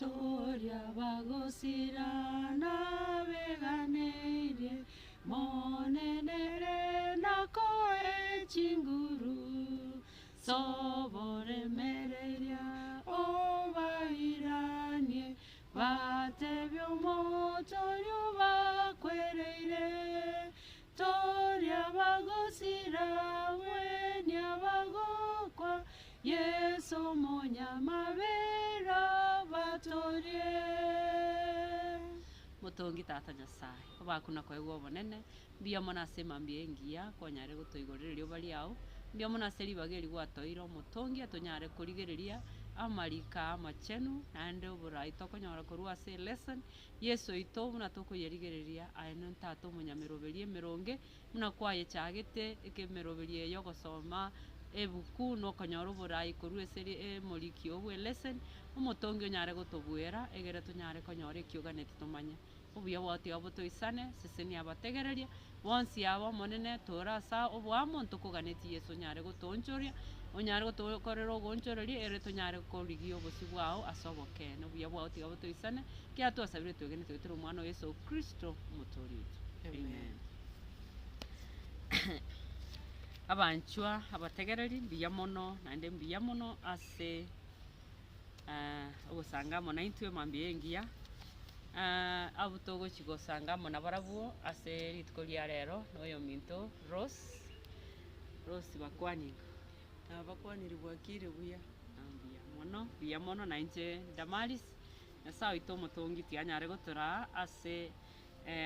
Toria bagosira nabeganeirie, Monene ere nakoe chinguru, Soboremereria obairanie, Batebie omotoria obakwereire. Toria bagosira, gwenia bagokwa, Yeso omonyamabera batorie. Motongi Tata Nyasae, obakwe na koegwa obonene, mbuya mono ase emambia engiya kwanyarire gotoigorera erioba riao, mbuya mono ase ribaga eri gwatoeire omotongi atonyare korigereria amariko aya amachenu naende oborai tokonyora korwa ase elesson, Yeso oito buna tokoyerigereria aye no Tata omonyameroberio emeronge, Buna kwayechagete ekemeroberio eye y'ogosoma ebuku na okonyora oborai korwa ase emoriki oo bw'eleseni, omotongi onyare gotobuera egere tonyare konyora eki oganeti tomanye. Obuya bwao tiga botoisane, sesenia abategereria, bonsi aba Omonene tore ase oboamo ntokoganeti Yeso onyare gotoonchoria, onyare gotokorera ogoonchoreria ere tonyare korigia obosio bwao ase obokeene. Obuya bwao tiga botoisane, ekiagera twasabire twegenete goetera Omwana oo Yeso Kristo, Omotoori oito. Amen. Abanchwa abategereri mbuya mono naende mbuya mono ase ogosanga amo naintwe mambia engiya, abwo togochi gosanga amo nabarabwo ase rituko ria rero na oyominto Rose, Rose bakwanie iga. Nabakwaniri bwakire buya. Mbuya mono, mbuya mono na inche Damaris, Nyasae oito omotongi tianyare gotoraa ase.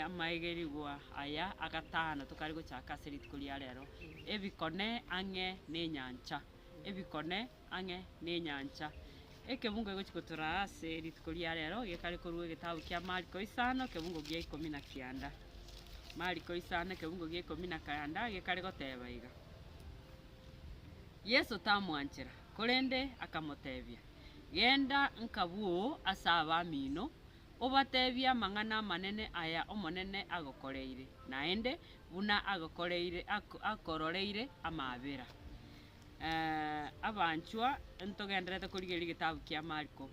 Amaegerigwa aya agatano tokare gochaka ase rituko ria rero, ebikone ang'e nenyancha, ebikone ang'e nenyancha. Ekebungo egochi gotoraa ase rituko ria rero gekare korwa egetabu kia Mariko isano ekebungo gia ikomi na kianda. Mariko isano ekebungo gia ikomi na kianda gekare goteba iga, Yeso tamwanchera, korende akamotebia, Genda nkabuo ase abamino, Obateebie amang'ana amanene aya Omonene agokoreire, naende buna agokoreire akororeire amaabera. Abanchwa, ntogendererete korigereria egetabu kia Mariko,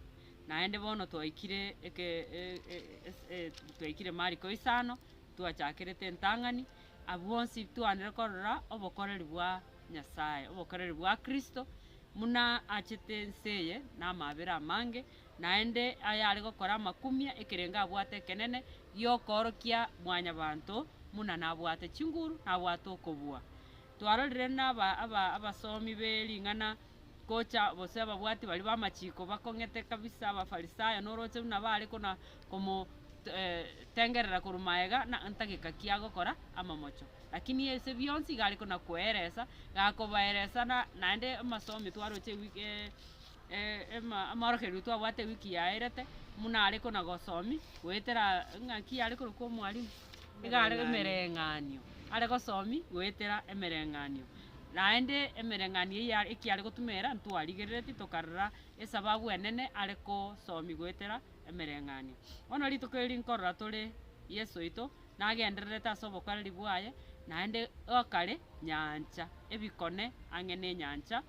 naende bono twaikire eke twaikire Mariko isano, twachakerete entang'ani, abwo bonsi twanire korora obokoreri bwa Nyasaye, obokoreri bwa Kristo, buna achete ense eye na amaabera amange, Naende ayare gokora amakumia ekerengo abwate ekenene gi'okoorokia mwanyabanto buna nabwate chinguru, nabwate okobua. Twarorire naba aba abasomi be ring'ana gocha gose ababwati baria b'amachiko bakong'ete kabisa Abafarisayo noroche buna bare kona komo tengerera korwa magega na ntageka ki agokora amamocho. Lakini ase bionsi iga are kona koeresa, gakobaeresa na naende amasomi twaroche ewiki Amorokererio twabwate ewiki yaerete, buna are kona gosomia, goetera ng'aki are korokwa omwalimu, iga are emereng'anio, are gosomia goetera emereng'anio. Naende emereng'anio eyio yare eki are gotumera ntwarigereretie tokarora esababu enene are kosomia goetera emereng'anio. Bono rituko eri nkorora tore Yeso oito, nagendererete ase obokoreri bwaye, naende okare nyancha, ebikone ang'e na enyancha.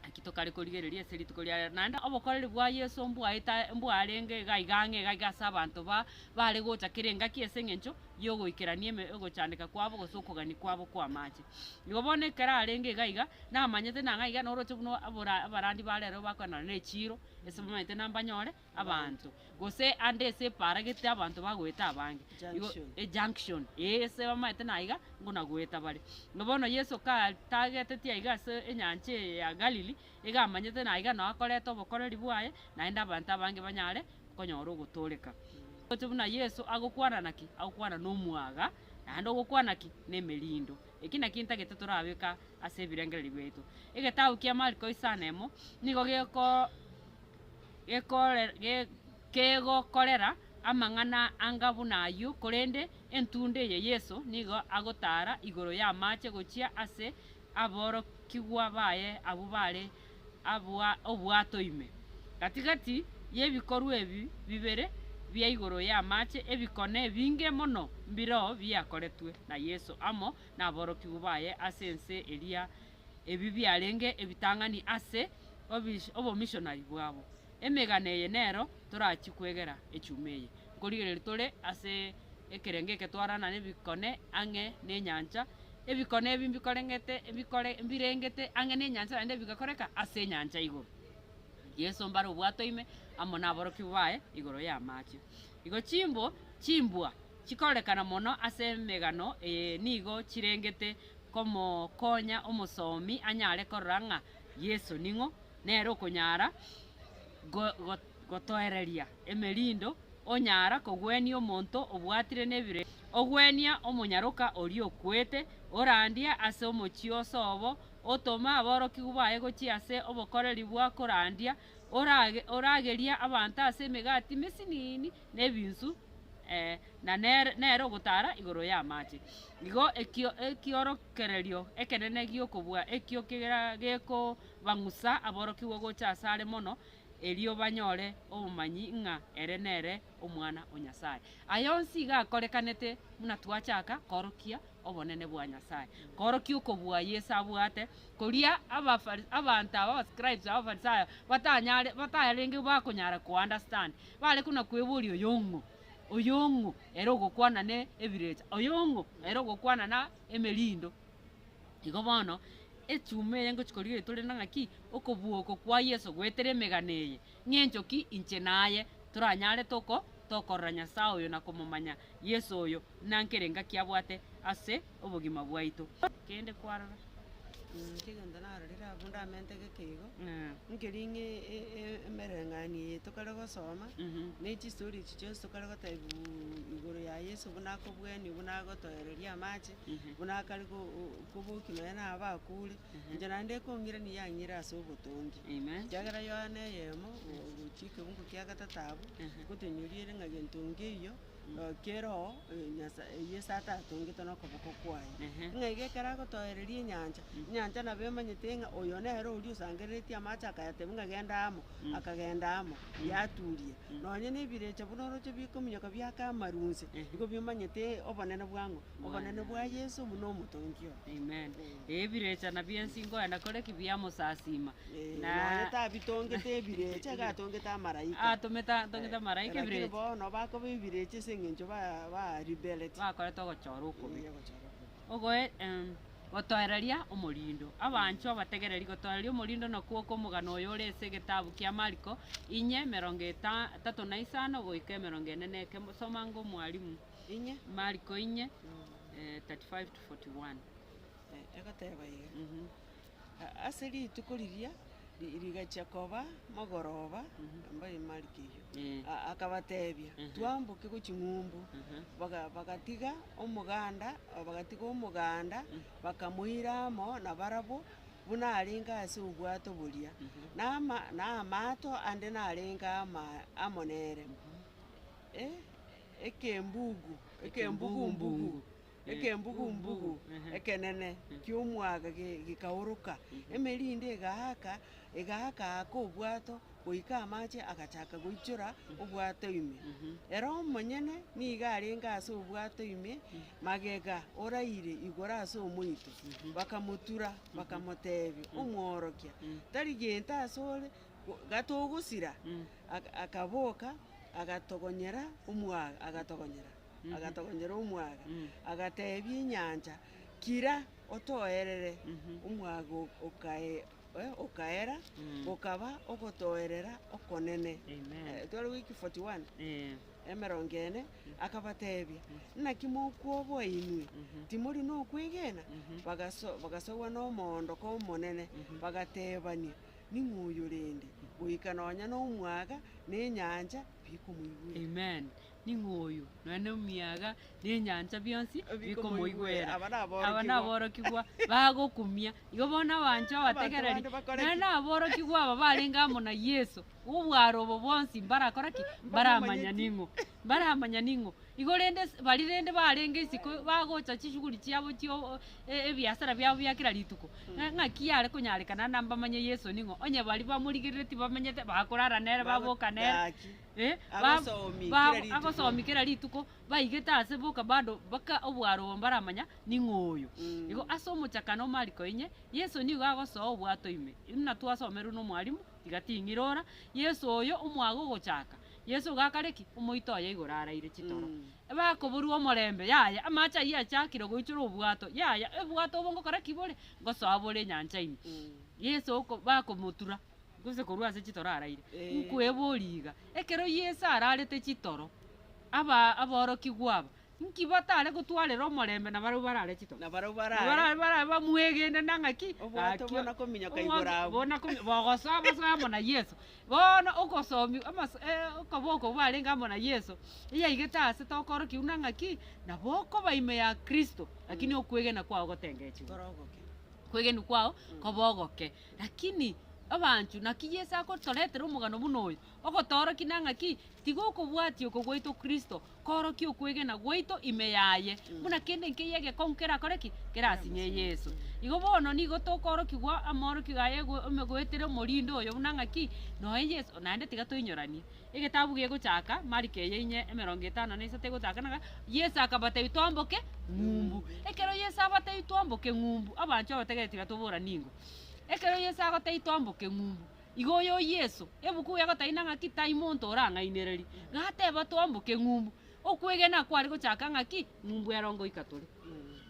Naki tokare korigereria ase rituko ria rero. Naende obokoreri bwa Yeso mbwaeta mbwarenge iga iga ang'e iga iga ase abanto ba bare gocha kera engaki ase eng'encho y'ogoikerania eme ogochandeka kwabo gose okogania kwabo kw'amache. Igo bono ekero arenge iga iga, namanyete nang'a iga noroche buna abora abarandi ba rero bakoenana na echiiro, ase bamaete nambanyore. abanto, gose ande ase epaara gete abanto bagoeta abange. Igo Junction. ejunction, ee ase bamaete na aiga, ngona goeta bare. Igo bono Yeso ka tagetetie aiga ase enyancha eye ya Galili, iga amanyete na aiga noo akoreta obokoreri bwaye, naende abanto abange banyare konyora ogotooreka. Roche buna Yeso agokwana naki? Agokwana na omwaga, naende ogokwana ki? Na emerindo. Eki nakio ntagete torabeka ase ebirengererio biaito. Egetabu kia Mariko isano emo, nigo geko. Kegokorera amang'ana anga buna ayio, korende entunda eye Yeso nigo agotaara igoro y'amache gochia ase aborokigwa baye abwo bare obwato ime. Gati-gati y'ebikorwa ebi bibere bia igoro y'amache, ebikone ebinge mono mbireo biakoretwe na Yeso amo naborokigwa baye ase ense eria. Ebi biarenge ebitang'ani ase obomishonari bwabo. Emegano eye nero torachie kwegera echuma eye. Nkorigereria tore ase ekerengo eke twarana nebikone ang'e nenyancha, ebikone ebi mbikoreng'ete ebikore mbirengete ang'e nenyancha naende bigakoreka ase enyancha igoro. Yeso mbare obwato ime amo naborokigwa baye igoro y'amache. Igo chimbo chimbwa chikorekana mono ase emegano eye nigo chirengete komokonya omosomi anyare korora ng'a Yeso ning'o, nere okonyara go- go- gotoereria emerindo, onyara kogwenia omonto obwatire nebire, ogwenia omonyaroka oria okwete, orandia ase omochie o sobo, otoma aborokigwa baye gochia ase obokoreri bwa korandia, orage orageria abanto ase emegati mesinini na ebinsu, na nere nere ogotara igoro y'amache. Igo ekio ekiorokererio ekenene gi'okobua ekio kera gekobang'usa aborokigwa gocha asare mono, erio banyore obomanyi ng'a ere nere Omwana o Nyasae. Aya onsi iga akorekanete buna twachaka koorokia obonene bwa Nyasae, koorokia okobua Yeso abwate, koria abafari abanto aba abascribes aba abafarisayo batanyare batarenge bakonyara ko understand, bare kona kweboria oyo ng'o? Oyo ng'o ere ogokwana ne ebirecha? Oyo ng'o ere ogokwana na emerindo? Igo bono, echuma eye ngochia korigereria tore na ng'aki, okobua oko kwa Yeso goetera emegano eye, ng'encho ki inche naye toranyare toko tokorora Nyasae oyo na komomanya Yeso oyo buna nkere engaki abwate ase obogima bwaito. Kende kwarora. Inche egento narorire abwo ndamente geke igo, nkeri ng'a emereng'anio eye tokare gosoma, na echistori echi chionsi tokare gotebiwa igoro ya Yeso buna akobwenia buna agotoereria amache, buna akare kobokia nonya na abakure, inche naende ekong'irania yang'ira ase obotongi. Amen. Ekiagera Yohana eyemo, gochia ekebungo kia gatato abwo, ngotonyoria ere ng'a gento nkeiyo. Kera oo Nyasae Yeso atatongete nokoboko kwaye. Ng'a iga ekero agotoereria enyancha, enyancha nabo emanyete ng'a oyo nere oria osangereretie amache akayatebia ng'a genda amo, akagenda amo, yaturia. Nonye na ebirecha buna oroche bikominyoka biaka amarunse, nigo bimanyete obonene bwa ng'o? Obonene bwa Yeso buna omotongi oye. Amen. Ebirecha nabio ense nkoenda kore ki biamosasima. Na Nonye tabitongete ebirecha iga atongete amaraika. Atomete atongete amaraika Lakini ebirecha. bono bakoba ebirecha ase eng'encho ba ba rebeleti. Bakorete ogochora okobe. Eh, ogochora okobe. Ogoe gotoereria omorindo. Abanchwa abategereri gotoereria omorindo nakwo okomogano oyo ore ase egetabu kia Mariko, inye emerongo eta etato na isano goika emerongo ene na ekemo. Soma ango omwalimu. Inye. Mariko inye, 35 to 41. Egoteba iga. Ase rituko riria rigachia koba mogoroba, mbae Mariko eyio, akabatebia, Twamboke gochia ng'umbu. Bagatiga omoganda, bagatiga omoganda, bakamoira amo nabarabwo, buna arenge ase obwato boria, na ama na amato ande narenge ama amo nere. Ekembugu, ekembugu-mbugu. Ekembugu-mbugu ekenene ki'omwaga gekaoroka, emerindo egaaka, egaaka-aka obwato goika amache agachaka goichora obwato ime. Ere omonyene nigo arenge ase obwato ime, magega oraire igoro ase omoito. Bakamotura, bakamotebia, Omworokia, tari gento asore gatogosira? Akaboka, agatogonyera omwaga, agatogonyera. Agatogonyera omwaga, agateebia enyancha, Kira, otoerere! Omwaga okaera, gokaba ogotoerera okonene. Tware goika 41, emerongo ene, akabateebia, Naki mokwoboa inwe? Timori nokwegena? Bagasogwa nomoondoko omonene, bagateebania, Ning'o oyo rende, goika nonya nomwaga na enyancha bikomoigwera? Amen. Ning'o oyo? Nonya nemiaga, na enyancha bionsi bikomoigwera. Aba naborokigwa. Aba naborokigwa bagokumia. Igo bono abanchwa Abanto abategereri, bande bakore nonya ki? naborokigwa aba barenge amo na Yeso, obwaro obo bwonsi mbarakora ki? Mbaramanya Mbamomanyeti. ning'o. Mbaramanya ning'o. Igo rende ase baria rende barenge isiko bagocha chishughuli chiabo chio ebiasara biabo bia kera rituko, ng'a ng'aki yare konyarekana nambamanye Yeso ning'o? Onye baria bamorigereretie bamenyete bakorara nere baboka nere. Gaki. Eh, ba- Agosomi ba- kera rituko. agosomi kera rituko, baigete ase boka bado baka obwaro obo mbaramanya ning'o oyo. Igo ase omochakano o Mariko inye, Yeso nigo agosoa obwato ime, buna twasomerwe na omwalimu, Tiga ting'irora, Yeso oyo omwaga ogochaka, Yeso gakare ki? Omoito oye igoro araire chitoro. Bakoborwa omorembe, yaya, amache ayio achakire goichora obwato, yaya, obwato obo ngokora ki bore? Ngosoa bore enyancha ime. Yeso oko bakomotura, gose korwa ase chitoro araire, nkweboria iga, ekero Yeso ararete chitoro, aba aborokigwa aba, Nki batare gotwarera omorembe na barabwo barare chitoro? Na barabwo barare. Barare barare bamwegene na ng'aki? Obwato Gaki bona kominyoka obwato igoro abwo. bona komi bogosoa bosoe amo na Yeso. Bono okosomi amaso okoboko bwarenge amo na Yeso, eyaigete ase tokorokia buna ng'aki, nabo okoba ime ya Kristo, lakini okwegena kwao gotengechigwe. Korogoke. Kwegenu kwao kobe ogoke. Lakini abanchu naki Yeso agotoretera omogano buna oyo, ogotoorokia na ng'aki, tiga okobwatia oko gwaito Kristo, Koorokia okwegena gwaito ime yaye, buna kende nkeiyo egekong'u kerakore ki? Kerasinye Yeso. Igo bono nigo tokoorokigwa amaorokigwa aye go ime goetera omorindo oyo buna ng'aki, noe Yeso, naende tiga toinyoranie. Egetabu gegochaka, Mariko eye inye emerongo etano na isato egochaka nang'a, Yeso akabatebia twamboke ng'umbu. Ekero Yeso abatebia twamboke ng'umbu, abanchwa abategereri tiga toboranie ingo. Ekero Yeso agotebia twamboke ng'umbu, Igo oyo Yeso, ebuku egotaina ng'aki tai monto orang'ainererie, gateba twamboke ng'umbu. Okwegena kware gochaka ng'aki? Ng'umbu ero ngoika tore.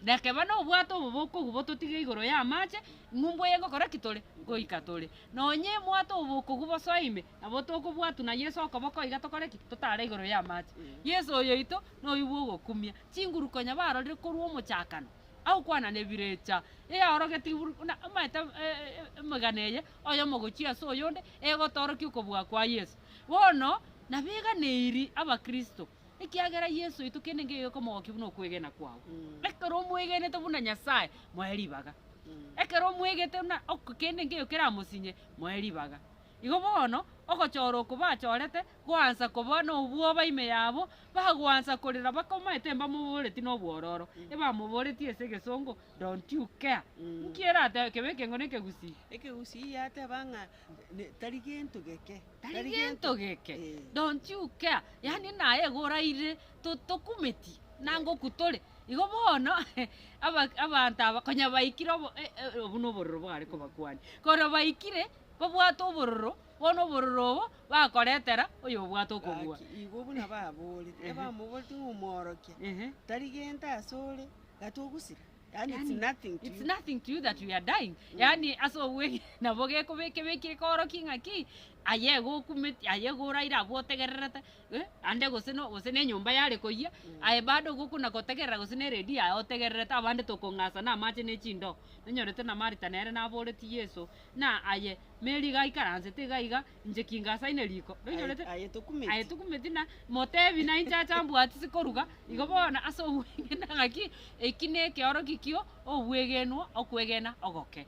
Nekeba nobwate obobe okogwa bototige igoro y'amache, ng'umbu eye ngokora ki tore? Ngoika tore. Nonye mwate obobe okogwa bosoe ime, nabo tokobwatwa na Yeso okoboko iga tokore ki? Totare igoro y'amache. Yeso oyo oito noyio bw'ogokumia. Chinguru konya barorire korwa omochakano. Agokwana nebirecha, eyaorogetie buna omanyete emegano eye, oyomo gochia ase oyonde, egotoorokia okobua kwa Yeso. Bono nabeganeiri abakristo, ekiagera Yeso oito kende nkeiyo gekomogokia buna okwegena kwao. Ekero omwegenete buna Nyasaye, moe ribaga. Ekero omwegete buna ok kende nkeiyo keramosinye, moe ribaga. Igo bono, ogochora oko bachorete, goansa koba nobwoba ime yabo, bagoansa korera bakomaete mbamoboreti nobwororo, ebamoboretie ase egesongo, Don't you care? Nki eratebe kebe ekengo na ekegusii? Ekegusii yateba ng'a ne tari gento geke, Tari gento geke, don't you care? Yaani naye iga oraire to tokumeti, nangoku tore. Igo bono, aba abanto aba konya baikire obo obwo na obororo bware kobakwania. Korwa baikire. Babwate obororo, bono obororo obo bakoretera oyobwate okobua. Gaki igo buna baborete, ebamoboreti ng'a omworokia, Ehe. tari gento asore, gatogosira, yaani it's Yaani, nothing to it's you. nothing to you that we are dying. Yaani ase obwegi nabo gekobe kebekire koorokia ng'aki, aye igo okumeti aye igo oraire abwo otegererete, ande gose no gose na enyomba yare koyia, aye bado gokona gotegerera gose na eredio yaye otegererete abande tokong'asa na amache na echindoo. Nonyorete na Martha nere naboreti Yeso, Na aye, Meri iga aikaransete iga iga, inche kingasaine riko. Noinyorete? Aye tokumeti. Aye tokumeti na motebi na inche acha mbwati sikoruga, igo bono ase obwegena ng'aki, eki na ekeoroki kio obwegenwa okwegena ogoke.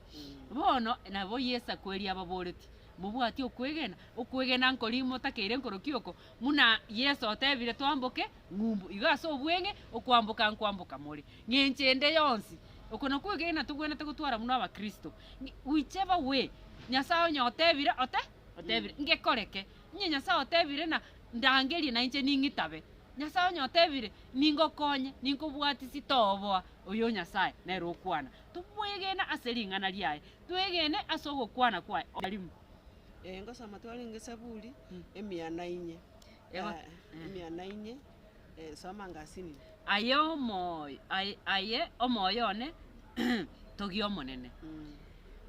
Bono nabo Yeso akweria ababoreti, mobwati okwegena? Okwegena nkori motakeire nkoroki oko, buna Yeso otebire twamboke ng'umbu. Igo ase obweng'e, okwamboka nkwamboka more. Ng'encho ende yonsi, oko nakwo okwegena togwenerete gotwara buna abakristo. Whichever way, Nyasae onye otebire ote otebire, ngekoreke. Onye Nyasae otebire na ndangerie na inche ning'itabe. Nyasae onye otebire, ningokonye, ninkobwatisi toboa, oyo Nyasae nere okwana. Tobwegene ase ring'ana riaye, twegene ase ogokwana kwaye. Rimo. Ngosoma twarenge Saburi, emia na inye, Ego- emia na inye, soma ngasinini. Aye omoyo, aye, aye omoyo one, togia Omonene.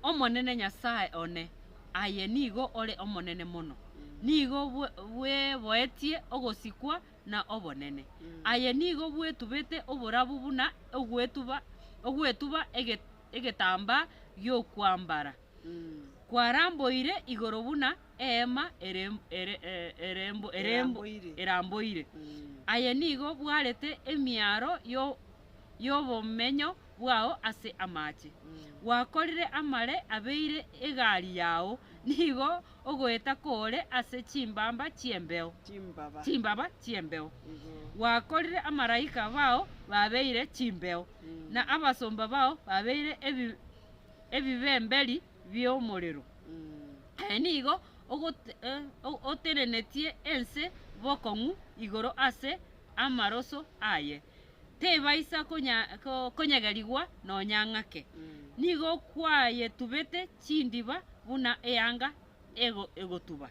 Omonene Nyasae one, aye nigo ore omonene mono, nigo bwe- bweboetie ogosikwa na obonene. Aye nigo bwetubete oborabu buna ogwetuba, ogwetuba ege- egetambaa gi'okwambara. Kwaramboire igoro buna eema ere, ere, erembo, erembo, Eramboire. eramboire. Aye nigo bwarete emiaro yo, y'obomenyo bwao ase amache. Gwakorire amare abeire egari yao, nigo ogoeta kore ase chimbamba chi'embeo, Chimbaba. chimbaba chi'embeo. Igo. Gwakorire amaraika bao babeire chimbeo, na abasomba bao babeire ebi, ebibemberi bi'omorero. Aye nigo otenenetie ense bokong'u igoro ase amaroso aye, tebaisa konyegerigwa nonya ng'ake. Nigo kwayetubete chindiba buna eanga ego egotuba.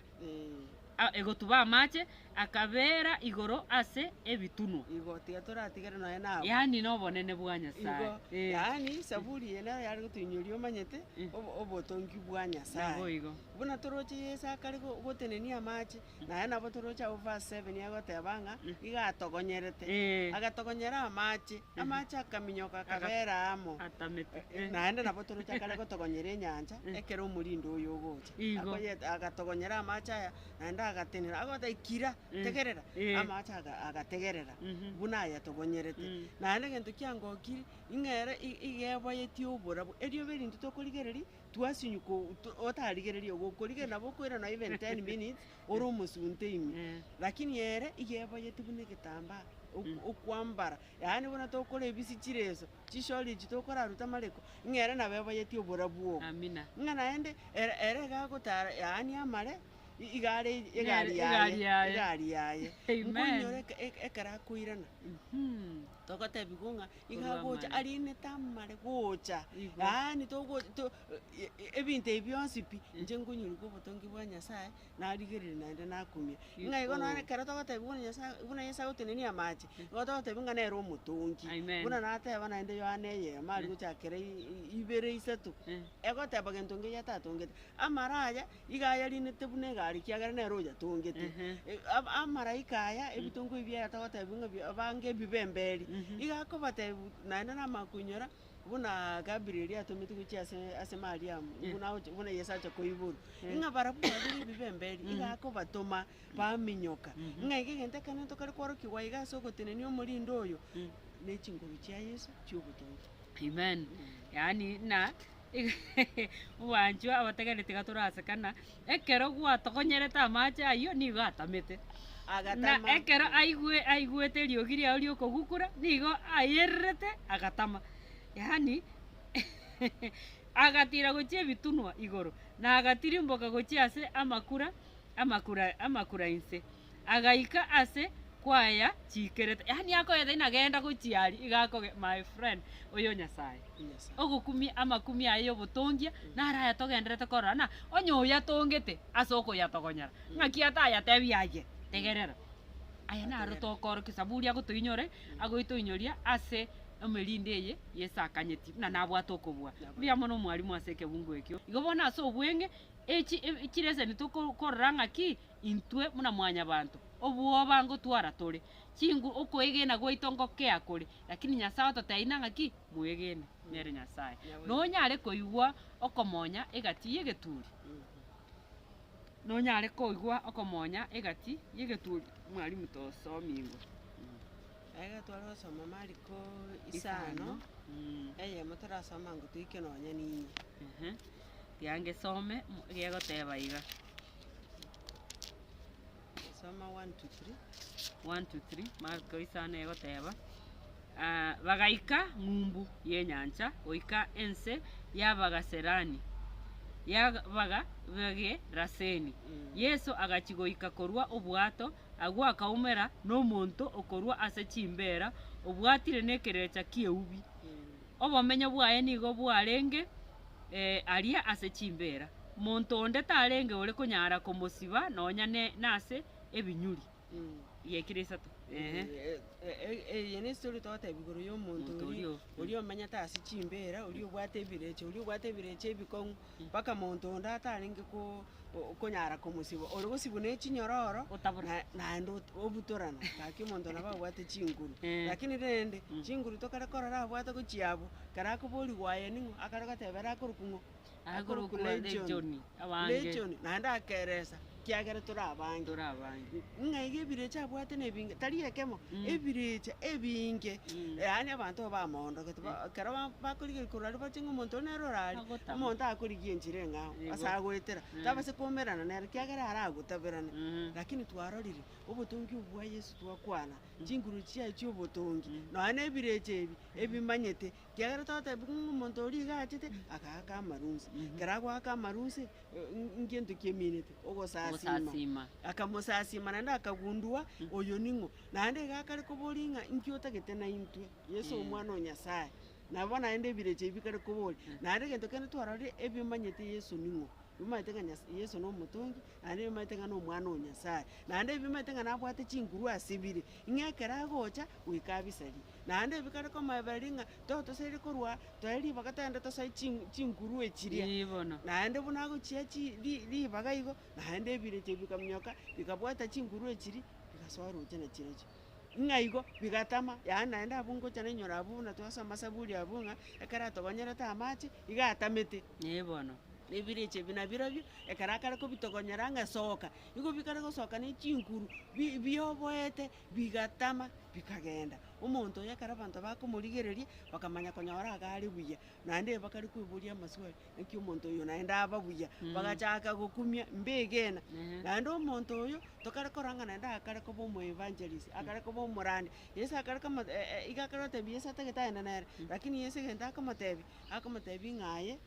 A egotuba amache, akabeera igoro ase ebitunwa. Igo tiga toratigere nonya nabwo. Yaani nobonene bwa Nyasae. Igo, Eh. yaani saburi eye nero yare gotoinyoria omanyete obo- obotongi bwa Nyasae. Naboigo. Buna toroche Yeso akare go- gotenenia amache, naye nabo toroche abwo verse seven agoteba ng'a iga atogonyerete, Eh. agatogonyera amache, amache akaminyoka akabera amo. Atamete. Eh. Naende nabo toroche akare gotogonyera enyancha, ekero omorindo oyo ogocha. Igo. Akoyete agatogonyera amache aya, naende agatenena, agoteba kira, tegerera, Eh. amache aga agategerera, Mhm. buna ayatogonyerete. Mm. Naende egento kiangokire, ing'a ere i- iga eboyetie oborabu, erioba erinto tokorigereria, twasinywa ko to otarigereria gokorigereria nabo okoirana even ten minutes, ore omosunte ime. Eh. Lakini ere, iga eboyetie buna egetambaa, ok- okwambara, yaani buna tokora ebisi chireso, chishori echi tokoraruta amareko, ng'a ere nabo eboyetie oborabu obo. Amina. Ng'a naende, ere ere iga agotara yaani amare, i- iga are egari Egari yaye, yaye. egari yaye. Amen. Nkoinyora eke eke ekero akoirana, Mhm. togotebiwa ng'a iga Korwa agocha amare. arinete amare gocha, Igo. yaani togo to e- e- ebinto ebi bionsi pi, inche nkonyorwa obotongi bwa Nyasaye, narigereria naende nakumia. Ng'a igo nonye ekero togotebiwa buna Nyasaye buna Yeso agotenenia amache, nigo togotebiwa ng'a nere omotongi. Amen. Buna nateba naende Yohana eyemo aria gochakera i- i- ibere isato, egoteba gento nkeria atatongete, amara aya, iga ayarinete buna egari ekiagera nere oyatongete. Aba amaraika aya, ebitongo ebi biaye togotebiwa ng'a bi- abange ebibemberi, iga akobatebi naende namanya koinyora. Buna Gabrieli atometwe gochia ase ase Mariamu, buna agocha buna Yeso acha koiborwa, ng'a barabwo babere ebibemberi, iga akobatoma baminyoka, ng'a iga egento ekenene tokare kworokigwa iga ase ogotenenia omorindo oyo, na echinguru chia Yeso chia obotongi. Amen. Yaani na obwanchwa abategereri tiga torasekana, ekero gwatokonyerete amache aywo nigo atamete. Na Agatama. ekero aigwe aigwete eriogi riao ri'okogukura, nigo ayererete agatama. Yaani agatira gochia ebitunwa igoro, na agatirimboka gochia ase amakura amakura amakura inse, agaika ase kwayachikerete. Yaani akoyete nagenda gochia aria, iga akoge my friend, oyo Nyasaye. Nyasaye. Ogokumia amakumia aye y'obotongia, naro aya togendererete korora ng'a onye oyatongete ase okoyatogonyera, Ng'aki atayatebia aye, Tegerera, aya naro tokoorokia Zaburi agotoinyore, agoitoinyoria ase emerinde eye Yeso akanyeti, buna nabwate okobua. Mbuya mono omwalimu ase ekebungo ekio. Igo bono ase obweng'e, echi chireseni tokorora ng'aki intwe buna mwanyabanto, obwoba ngotwara tore, chingu okoegena gwaito ngokea kore, lakini Nyasaye ototebia ng'a ng'aki, mwegene nere Nyasaye. Nonyare koigwa okomonya egati y'egeturi. Nonyare koigwa okomonya egati y'egeturi mwalimu tosomigwe. Aiga tware gosoma Mariko isano, eyemo torasoma ngo toike nonya na inye. Ehe, tiga ngesome gegoteba iga. Soma one to three. One to three, Mariko isano egoteba, Bagaika ng'umbu y'enyancha goika ense y'Abagaserani, y'Abageraseni. Yeso agachia goika korwa obwato, agwo akaumera nomonto okorwa ase chimbeera, obwatire nekerecha ki'eubi. Obomenyo bwaye nigo bwarenge aria ase chimbeera. Monto onde tarenge ore konyara komosiba nonya nase ebinyuri. Giekire isato, eeh. Eye ne story togoteba igoro ya omonto Omonto oria oria o- oria omenyete ase chimbera, oria obwate ebirecha, oria obwate ebirecha ebikong'u, mpaka monto onde atarenge ko konyara komosiba. Ore gosibwa na echinyororo, Otabora. na naende ot obutorana, gaki omonto nabo abwate chinguru. Eh. Lakini rende, chinguru tokare korora abwate gochia abwo, ekero akoboriwa aye ning'o, akare goteba ere akorokwa ng'o? Akorokwa Legion, abange. Legion, naende akeresa, kiagera tore abange. Tore abange. Ng'a iga ebirecha abwate na ebinge, tari ekemo, ebirecha ebinge, yaani abanto bamoondogete ba ekero ba bakorigereria korwa aria bache ng'a omonto oyo nere ore aria, Agotama. omonto akorigia enchera eng'ao, Igo. ase agoetera, tabasa koumerana nere ekiagera aragotaberane. Lakini twarorire, obotongi obwo bwa Yeso twakwana, chinguru chiaye chia obotongi, nonya na ebirecha ebi, ebimanyete. Ekiagera togotebia ng'a omonto oria iga achete, agaaka amarunse. Ekero agoaka amarunse, ngento ki eminete? Ogosasima. Ogosasima. Akamosasima naende akagundua, oyo ning'o. Naende iga akare koboria ng'a inki otagete naintwe, Yeso omwana o Nyasaye. Nabo naende ebirecha ebi bikare koboria. Naende egento kende twarorire, ebimanyete Yeso ning'o. Bimanyete ng'a Nyasa Yeso na omotongi, naende bimanyete ng'a na omwana o Nyasaye. Naende bimanyete ng'a nabwate chinguru ase bire, ng'a ekero agocha, goika abisarie. Naende ebikare komoebereria ng'a totosairi korwa toe ribaga togende tosoe chin chinguru echiria. Ee bono. Naende buna agochia chi ri ribaga igo, naende ebirecha bikaminyoka, bikabwata chinguru echiria, bigasoa roche na chirochio. Ng'a igo, bigatama, yaani naende abwo ngocha nainyora abwo buna twasoma saburi abwo ng'a, ekero atogonyerete amache, iga atamete. Ee bono. Na ebirecha ebi nabirobio, ekero akare kobitogonyera ng'a soka, nigo bikare gosoka na echinguru, bi bioboete, bigatama, bikagenda. Omonto oyo ekero abanto bakomorigereria, bakamanya konyora iga are buya, naende bakare koeboria amaswali, naki omonto oyo naende aba buya, bagachaka gokumia, mbegena. Naende omonto oyo, tokare korora ng'a naende akare koba omoevangelist, akare koba omorandi, Yeso akare komo iga akare gotebia Yeso atagete agende nere, lakini Yeso egento akomotebia, akomotebia ng'a aye.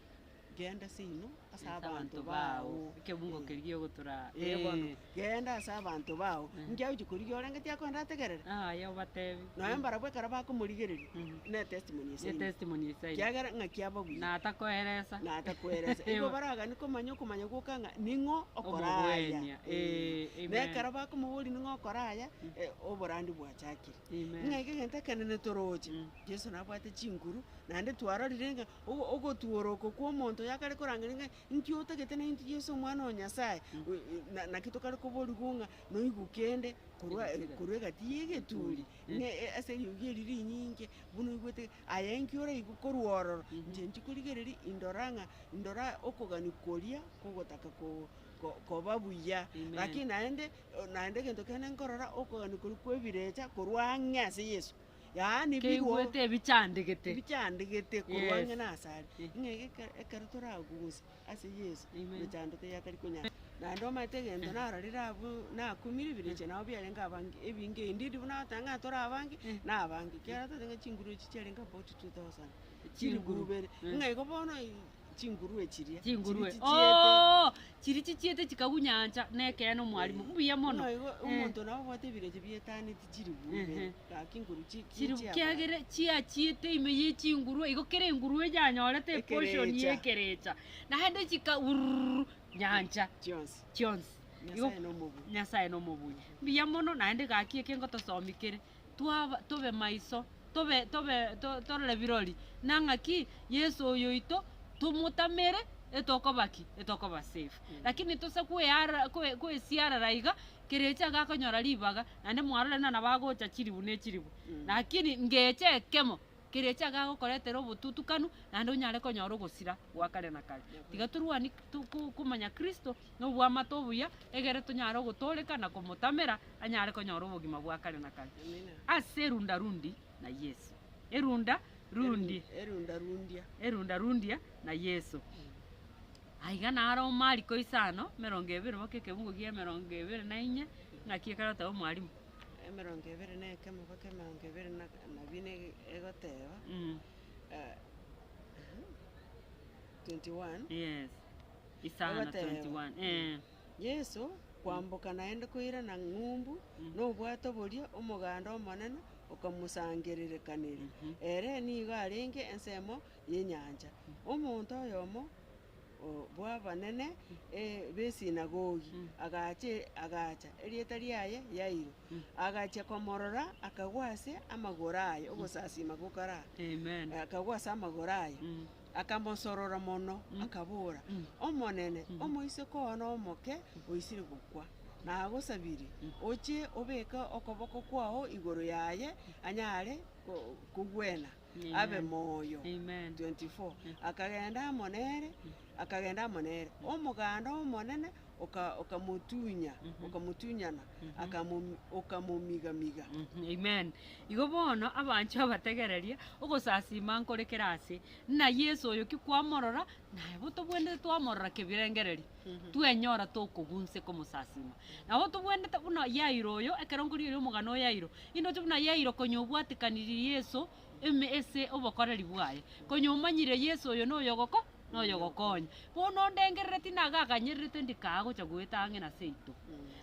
Genda seino ase abanto bao. Ekebungo keria giogotura Ee bono, genda ase abanto bao. Inki agochia korigia orenge tiakoenda ategerere? Aye obatebi. Nonya mbarabwo ekero bakomorigereria, ne testimony Ne esaine. testimony esaine. Kiagera ng'aki aba buya. Na atakoeresa. Na atakoeresa. Igo baraganie komanya okomanya gwoka ng'a ning'o okora aya. Omogwenia, eh, Na amen. ekero bakomoboria ning'o okora aya, oborandi bwachakire. Amen. Ng'a egento ekenene toroche, Yeso nabwate chinguru, naende twarorire ng'a ogo ogotuora oko kwa omonto oyo akare korangeria ng'a inki otagete na intwe Yeso omwana o Nyasaye, na naki tokare koborigwa ng'a noigwe kende korwa korwa egati ya egeturi, ng'a ase eriogi eri rinyinge buna oigwete aye inki oraigwe korwa ororo, inche nchikorigereria indora ng'a ndora okogania koria kogotaka ko ko koba buya. Amen. Lakini naende naende egento kende nkorora okogania koria kwa ebirecha korwa ang'e ase Yeso. Yaani birwo Keigwete ebichandegete. ebichandegete korwa Yes. ang'e na ase are. Eh. Ng'a egekero ekero toragunse ase Yeso, Amen. mechando teiyo atari konyara. Naende omanyete egento narorire abwo nakumire ebirecha nabo biarenge abange ebinge indeed buna ogoteba ng'a tore abange, na abange. Ekiagera totebe ng'a chinguru echi chiarenge about 2000, Chinguru. chilifu ibere. Eh. Ng'a igo bono chingurue chiria, Chingurue. chiria chichiete. Oo! Chiria chichiete chikagunyancha, na ekeene omwalimu, mbuya mono. Ng'a igo Eh. omonto nabo obwate ebirecha bietaneti chilifu ibere, gaki nguru chi Chiri chiabwate. kiagere chiachiete ime ye chingurue, igo kera engurue yanyorete eportion ya Ekerecha. ekerecha, naende chika urururu nyancha Chionsi. chionsi. Igo Nyasaye na omobui. Nyasaye na omobui. Mbuya mono naende gaki eke ngotosomi kere, twaba tobe maiso, tobe tobe to torore birori, na ng'aki Yeso oyo oito tomotamere etokoba ki? Etokoba safe. Lakini tose kweara kwe kwesiarara iga, kerecha iga akonyora ribaga, naende mwarora buna nabo agocha chiribu ne chiribu. Lakini ngecha ekemo, kerecha iga agokoretera obotutukanu, naende onyare konyora ogosira gwa kare na kare. Tiga torwani to ko komanya Kristo, na oboamate obuya, egere tonyare ogotooreka na komotamera, anyare konyora obogima bwa kare na kare. Amina. Ase erunda rundi na Yeso. Erunda rundi. Erunda rundia. Erunda rundia na Yeso. Aiga naro Mariko isano, emerongo ebere mpaka ekebungo gia emerongo ebere na inye, ng'aki ekero oteba omwalimu. Emerongo ebere na ekemo mpaka emerongo ebere na na bine egoteba, 21. Yes. Isano Egoteba. 21. Eh. Yeso kwamboka naende koirana ng'umbu, nobwato boria omoganda omonene okamosangererekanera. Ere nigo arenge ensemo y'enyancha. Omonto oyomo o bw'abanene b'esinagogi agacha agacha, erieta riaye Yairo, agachia komorora akagwa ase amagoro aye, ogosasima gokare aa. Amen. Akagwa ase amagoro aye. Akamosorora mono, akabora, Omonene, omoiseke oo nomoke oisire gokwa, nagosabirie, ochie obeke okoboko kwao igoro yaye, anyare kogwena, abe moyo. 24 Akagenda amo nere, akagenda amo nere. Omoganda omonene oka okamotunya, okamotunyana, akamomi okamomiga-miga. Amen. Igo bono abanchwa abategereria, ogosasima nkore kera ase, ng'a Yeso oyo ki kwamorora, naye bo tobwenerete twamorora kebirengererio, twenyora tokogunse komosasima. Nabo tobwenerete buna Yairo oyo, ekero nkorigereria omogano o Yairo, indoche buna Yairo konya obwatekanirie Yeso ime ase obokoreri bwaye, konya omanyire Yeso oyo noyogoko noyogokonya. Bono ondengerereti nagaganyererete ndikagocha goeta ang'e na seito.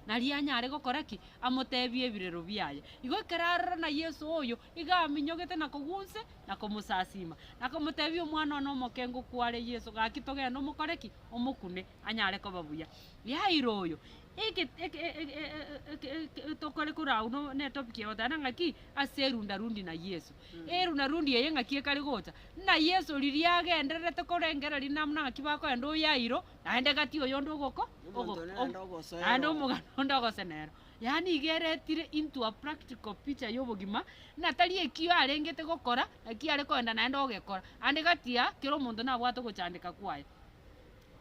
Nario anyare gokora ki? Amotebie ebirero biaye. Igo ekero arora na Yeso oyo, iga aminyogete na kogwa inse, na komosasima, na komotebia omwana one omoke ngokware Yeso, gaki togende omokore ki? Omokune, anyare koba buya. Yairo oyo, eke eke eke eke tokore korau no na etopic egoteba ng'aki, ase erundarundi na Yeso. Erundarundi eye ng'aki ekare gocha? Ng'a Yeso riria agendererete korengereria namuna ng'aki bakoenda o Yairo, naende gati oyonde ogoko Omonto ogo onde naende ogosoera naende oo. omogano onde ogosenera. Yaani iga eretire into a practical picture ya obogima, ng'a tari ekio arengete gokora, naki are koenda naende ogekora. Ande gati aa, kera omonto nabwate ogochandeka kwaye.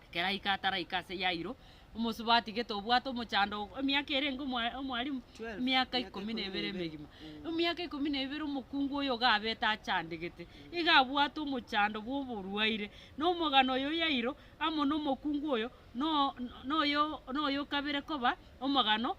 Ekero aika ataraika ase Yairo, omosubati gete obwate omochando emiaka ere enke omwa omwalimu, 12, emiaka emiaka ikomi na ikomi na ebere ebere. emegima. Emiaka ikomi na ebere omokungu oyo iga abete achandegete, iga abwate omochando bwa oborwaire, na omogano oyo Yairo, amo na omokungu oyo, no noyo noyo okabere koba omogano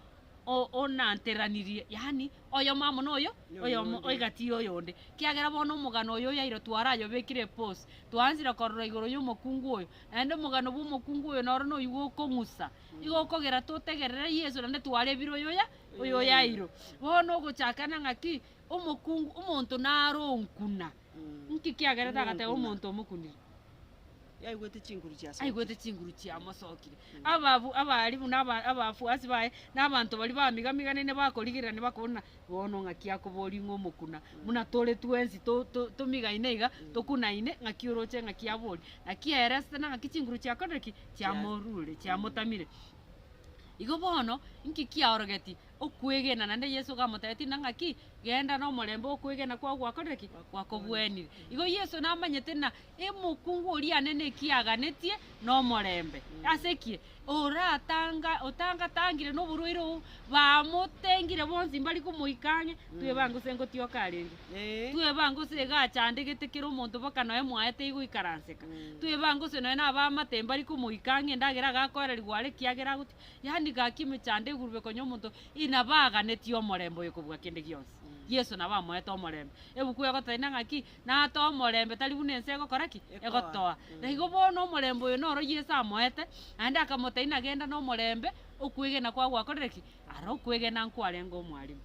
o- onanteranirie yaani oyomo amo na oyo oyomo Noyonde. egati ya oyonde. Kiagera bono omogano oyo Yairo twarayobekire epause, twaanchire korora igoro ya omokungu oyo, naende omogano bwa omokungu oyo noro noywo okong'usa, igo okogera totegerere Yeso naende twarebire oyoya oyo Yairo. Bono ogochakana ng'aki, omokungu omonto naro onkuna, nki kiagerete agateba Omonkuna. omonto omokunire? Yaigwete chinguru chiasokire. Aigwete chinguru chiamosokire. Ababu abarimu na aba abafuasi baye, na abanto baria bamigamiganene bakorigererania bakobona ng'a bono ng'aki akoboria ng'a omokuna, buna tore twensi to- to- tomigaine iga, tokunaine, ng'aki oroche ng'aki aboria. Naki aeresete na ng'aki chinguru chiakorire ki? Chiamorure, chiamotamire. Igo bono, nki kiaorogetie? Okwegena naende Yeso okamotebetie ng'a ng'aki, genda na omorembe okwegena kwao gwakorire ki? Gwakobuenire. Igo Yeso namanyete ng'a emokungu oria anene eki aganetie nomorembe. Ase ki? Oratanga otangatangire na oborwaire obwo, bamotengire bonsi mbari komoika ang'e, twebange gose ngotioka arenge. Eh. Twebange gose iga achandegete kera omonto mpaka nonya mwaye teigoikaranseka. Twebange gose nonya na abaamate mbari komoika ang'e endagera agakoererigwa are ekiagera agotia, yaani gaki emechando egurube konya omonto, inabaganetie omorembe oyo kobua kende gionsi. Yeso nabo amoete omorembe. Ebuku egototebia ng'aki, Natoe omorembe tari buna ense egokora ki? Egotoa. Na igo bono omorembe oyo noro Yeso amoete, naende akamotebia nagenda nomorembe, okwegena kwao gwakorire ki? Aro okwegena nkwarenge omwalimu.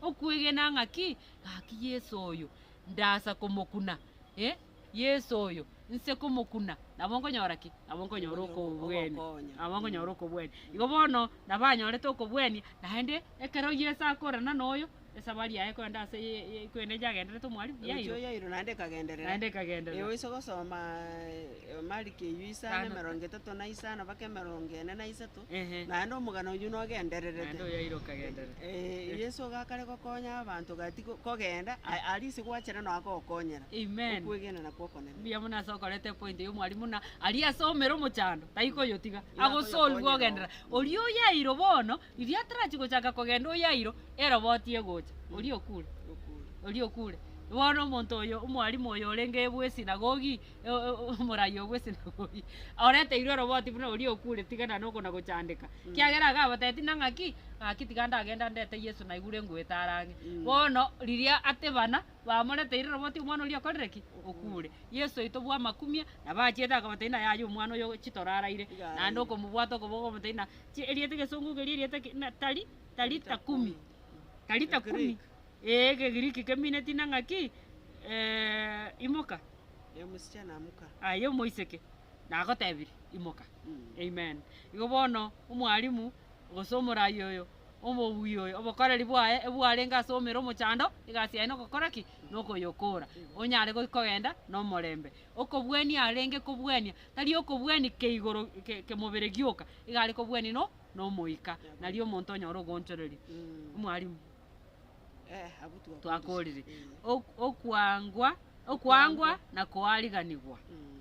Okwegena ng'aki? Gaki Yeso oyo, ndasa komokuna eh, Yeso oyo, nse komokuna, nabo nkonyora ki? Nabo nkonyora okobwenia. Ogokonya. Nabo nkonyora okobwenia. Igo bono, nabanyorete okobwenia, naende ekero Yeso akorana na oyo, Esabari yaye kogenda ase kwende yagenderete omwalimu Gochia Yairo. Yairo naende ekagenderera. Naende ekagenderera. Ewe oise gosoma Mariko eywo isano Tano. emerongo etato na isano mpaka emerongo ene na isato, Ehe. naende omogano oywo nogendererete. Naende o Yairo okagenderera. Yeso iga akare gokonya abanto gati ko- kogenda, a- aria ase gwachera noo akogokonyera. Amen. Okwegena nakwo okonene. Mbuya mono ase okoreta epoint ya omwalimu buna aria asomere omochando taikoyotiga, Iga agosolve akoyokonyera ogenderera. Oria o Yairo bono, riria atarachia gochaka kogenda o Yairo, eroboti egocha, oria okure, oria okure. Bono omonto oyo, omwalimu oyo orenge bwa esinagogi, omorai o bwa esinagogi, oreteirwe eroboti buna oria okure tigana na okona gochandeka. Ekiagera iga abatebetie ng'a ng'aki, ng'aki tiga ndagenda ndete Yeso naigure ngoeta are ang'e. Bono riria atebana, bamoreteire eroboti omwana oria okorire ki? Okure. Yeso oito bwa amakumia, nabo achiete akabatebia ng'a yaya omwana oyo chitoraraire, naende okomobwata okoboko okomotebia ng'a chi erieta egesongo keria erieta ki na tari. Talita kumi, Talita kumi, ee Ekegiriki kemineti na ng'aki? Imoka. Ee msichana amuka. Aye omoiseke, nagotebirie, imoka. Amen. Igo bono omwalimu, gose omorai oyo, omobui oyo, obokoreri bwaye ebwarenge ase omere omochando, egasi yaye nogokora ki? Nokoyokora. Onyare goi kogenda nomorembe. Okobwania arenge kobwania, tari okobwania keigoro ke kemobere gioka, iga are kobwania no. nomoika, nario omonto onyore ogoonchoreria. Omwalimu, twakorire. Ok- Okwangwa, okwangwa na koariganigwa,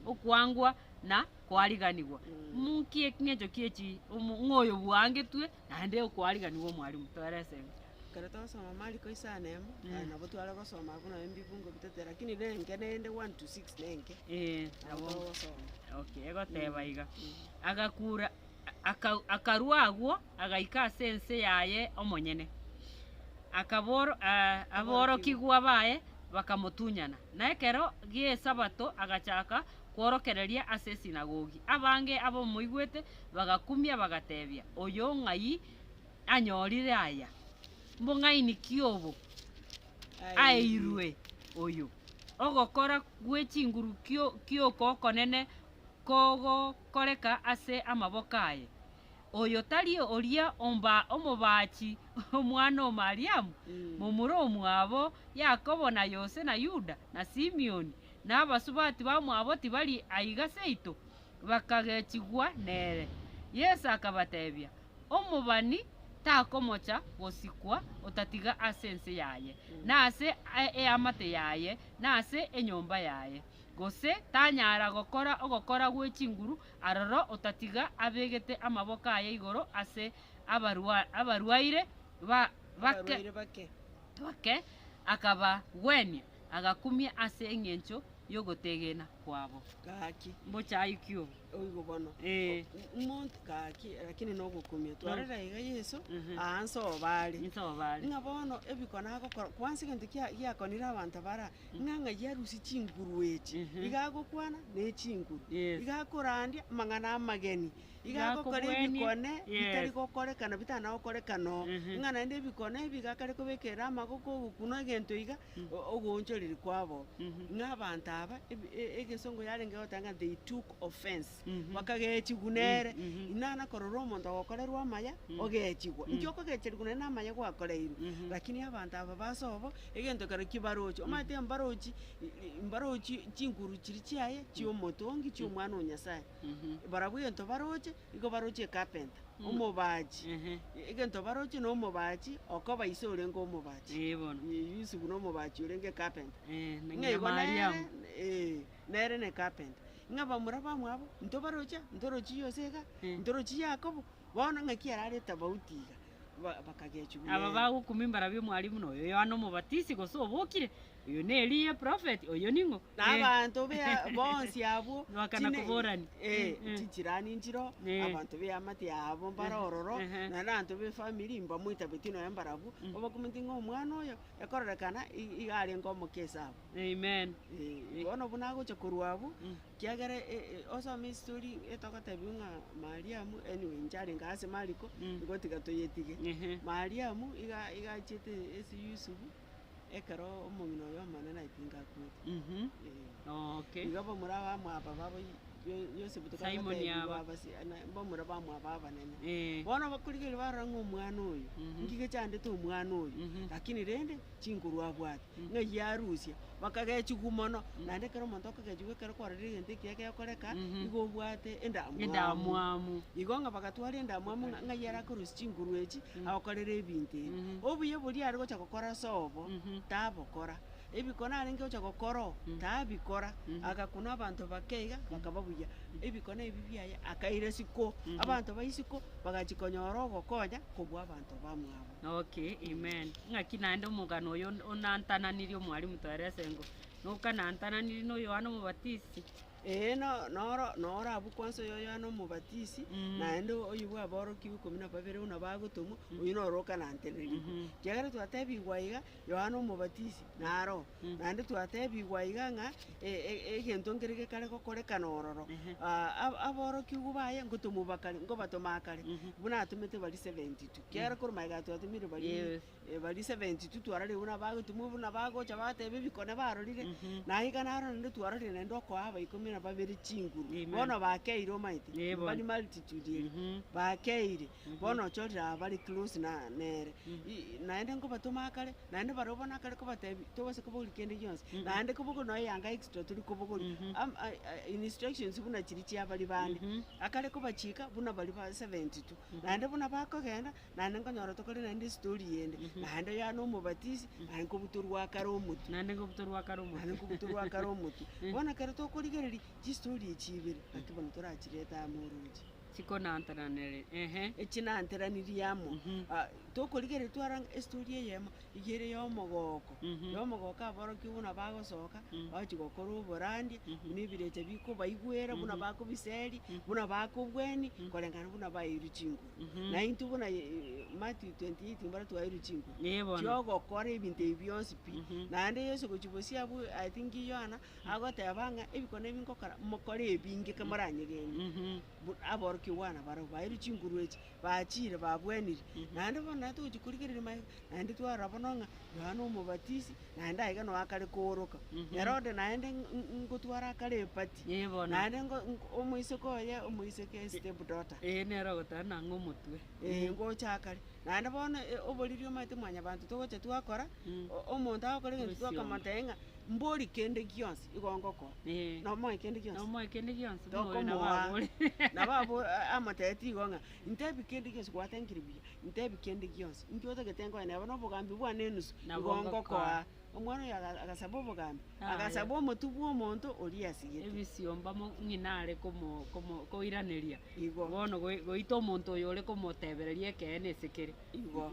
okwangwa na koariganigwa. Nki ekeng'encho kia echi omo ng'a oyo bwangetwe naende okoariganigwa omwalimu, toerese iga. Ekero twasoma Mariko isano emo, aye nabo tware gosoma abwo nonye mbibungo bitato lakini na enke nende one to six na enke, Eh, nabo nabo togosoma. okay, egoteba iga, agakura. Akarua agwo, agaika ase ense yaye omonyene, aborokigwa baye bakamotunyana. Na ekero gi'Esabato agachaka kworokereria ase esinagogi. Abange abamoigwete bagakumia, bagatebia, Oyo ng'ai? anyorire aya? Mbong'aini ki obo aeirwe oyo? Ogokora gwe chinguru ki'oko okonene kogokoreka ase amaboko aye. Oyo tari oria omobaachi omwana o Mariamu, momura omwabo Yakobo na Yose na Yuda na Simioni, na abasubati bamwabo tibari aiga seito? Bakagechigwa nere. Yeso akabatebia, Omobani takomocha gosikwa otatiga ase ense yaye, na ase eamate yaye, na ase enyomba yaye. Gose tanyara gokora ogokora gwe chinguru aroro otatiga abegete amaboko aye igoro ase abarwaire bake, akabagwenia, agakumia ase engencho y'ogotegena kwabo. Gaki. Mbochayio ki obo? Oigwe bono. Eh. Omonto gaki, lakini nogokumia. Twarora iga Yeso, Mhm. aa nsobo are. Nsobo are. Ng'a bono ebikone agokora, kwansa egento kia giakonire abanto bara, ng'a ng'ai arusie chinguru echi. Mhm. Iga agokwana, ne chinguru. Yes. Iga akorandia, amang'ana amageni. Iga Iga agokora akobwenia, ebikone, bitari yes. gokorekana bitana gokorekana oo. Mhm. Ng'a naende ebikone ebi iga akare kobekerera amagoko ogokuna egento iga, ogoonchoreria kwabo. Ng'a abanto aba, ebi- e- egesongo yarenge goteba ng'a they took offence, bakagechigwa nere, inana korora omonto ogokorerwa amaya, ogechigwa. Inki okogecherigwa naende na amaya gwakoreirwe? Lakini abanto aba basobo, egento kero kibaroche, omanyete mbarochi mbarochi chinguru chiria chiaye chia omotongi, chia omwana o Nyasaye. Barabwo egento baroche, igo baroche ecarpenter, omobachi, egento baroche na omobachi, okoba ise orenge omobachi. Ee bono. Yusufu na omobachi orenge ecarpenter. Eh, na Ng'a ng'ina igo nere, Mariamu. eh, nere ne carpenter. Ng'a bamura bamwabo, ntobaroche, ntorochi Yose iga, ntorochi Yakobo, bono ng'aki arare etabauti iga, ba- bakagechigwa Aba nere. bagokumia mbarabwo omwalimu na oyo Yohana Omobatisi gose obokire, Oyo n'Eliya prophet, oyo ning'o? Na abanto bea bonsi abwo Bakana chine- koborania. eh, Mm, mm. chichirani nchiro, Eh. abanto b'eamate yabo mbare ororo, ehe. naende abanto b'efamiri mbamoitabeti nonya mbarabwo, obakumeti ng'a omwana oyo, ekororekana i- iga arenge omokesa abwo. Amen. Eh, bono buna agocha korwa abwo, Mm. kiagera e- e osome estory etogotebiwa ng'a Mariamu anyway inche arenge ase Mariko, Mm. igo tiga toyetige. Ehe. Mariamu iga iga achiete ase Yusufu. Ekero omong'ina oyo omonene aitinga akwete. Mhm. Eh. Okay. Iga bamura bamwaba babo Yosefu Simoni tokagotebiwa aba. abasi na bamura bamwaba abanene. Eh. Bono bakorigereria barora ng'a omwana oyo, Mhm. nki gechandete omwana oyo, Mhm. lakini rende chinguru abwate, ng'ai arusia, bakagechigwa mono, naende ekero omonto okogechigwa ekero kwarorire egento ekiya gekoreka, Mhm. igo obwate endamwamu. Endamwamu. Igo ng'a bagatwara endamwamu ng'a ng'ai arakorusia chinguru echi, agokorere ebinto ebi. Obuya boria are gocha gokora ase obo, tabokora. Ebikone arenge gocha gokora oo, tabikora. Agakuna abanto bake iga, bakaba buya. Ebikone ebi biaye, akaira isiko. Abanto ba isiko, bagachia konyora ogokonya kobua abanto bamwabo. Okay, amen. Ng'aki naende omogano oyo onantananirie omwalimu toerese ngo, nokanantananirie na Yohana Omobatisi. Ee, no- noro noro abwo kwansa oyo Yohana Omobatisi, naende oyio bwa aborokigwa ikomi na babere buna bagotomwa, oyio noro okanantereria. Ekiagera twatebigwa iga, Yohana Omobatisi naro, naende twatebigwa iga ng'a e- e- egento nkere gekare gokorekana ororo, aborokigwa baye ngotomwa bakare, ngobatoma akare, buna atomete baria 72, ekiagera korwa magega twatomire baria. Baria 72 twarorire buna bagotumwa buna bagocha bateba ebikone barorire, na iga naro naende twarorire naende okoa aba ikomi na babere chinguru. Amen. Bono bakeire omanyete, Eh, bono. bari multitude ere, bakeire, bono ochorire aba bare close na nere. I naende nkobatoma akare, naende barobwo bono akare kobatebia tobasa kobogoria kende gionsi, naende kobogoria nonya eyanga extra tori kobogoria, am a- a instructions buna chiria chia baria bande, akare kobachika buna baria ba 72, naende buna bakogenda. Naende nkonyora tokore naende estori yende, naende Yohana Omobatisi, naende nkobutorwa akare omotwe. Naende nkobutorwa akare omotwe. Naende nkobutorwa akare omotwe. Bono ekero tokorigereria chistori echi ibere, naki bono torachirete amo oroche. Chikonanteranere, ehe. Echinanteranirie amo. Tokorigereria twara ng'a estory eyemo, iga ere ya omogoko, ya omogoko aborokigwa buna bagosoka, bagochia gokora oborandia, buna ebirecha bikobaigwera, buna bakobiseria, buna bakobweni, koreng'ana buna baeirwe chinguru. Na intwe buna Matthew 28 mbare twaeirwe chinguru, Ee bono. chiogokora ebinto ebi bionsi pi. Naende Yeso gochia bosio abwo I think Yohana, agoteba ng'a ebikone ebi ngokora, mokore ebinge kemoranyegene. Bu aborokigwa nabarobwo baeirwe chinguru echi. Bachire babwenire, naende bono naye togochia korigereria magega, naende twarora bono ng'a Yohana Omobatisi, naende aiga noo akare kooroka. Herode naende ng- ng- ngotwara akare eparty, Ee bono. naende ngo ngo omoiseke oye omoiseke step daughter. Ee nere ogoteba nang'e omotwe. Ee ngocha akare. Naende bono oboriri omanyete mwanyabanto togocha twakora, o- omonto agokora egento Oisioma. twakamotebia ng'a mbori kende gionsi igo ngokoa. Ee. Nomoe kende gionsi. Nomoe kende gionsi buna oyo nabo Tokomoa. abore. Nabo abo amotebeti igo ng'a, ntebi kende gionsi gwatenkire buya, ntebi kende gionsi, inki otagete nkoe neba na obogambi bwane enusu, Nabo igo ngokoa. ngokoa. Omwana oyo aga agasaba obogambi, Yaya. agasaba omotwe bwa omonto oria asigete. Ebisiomba mo ng'ina are komo komo koiraneria. Igo. Bono goi goita omonto oyo ore komotebereria ekeene ase kere. Igo.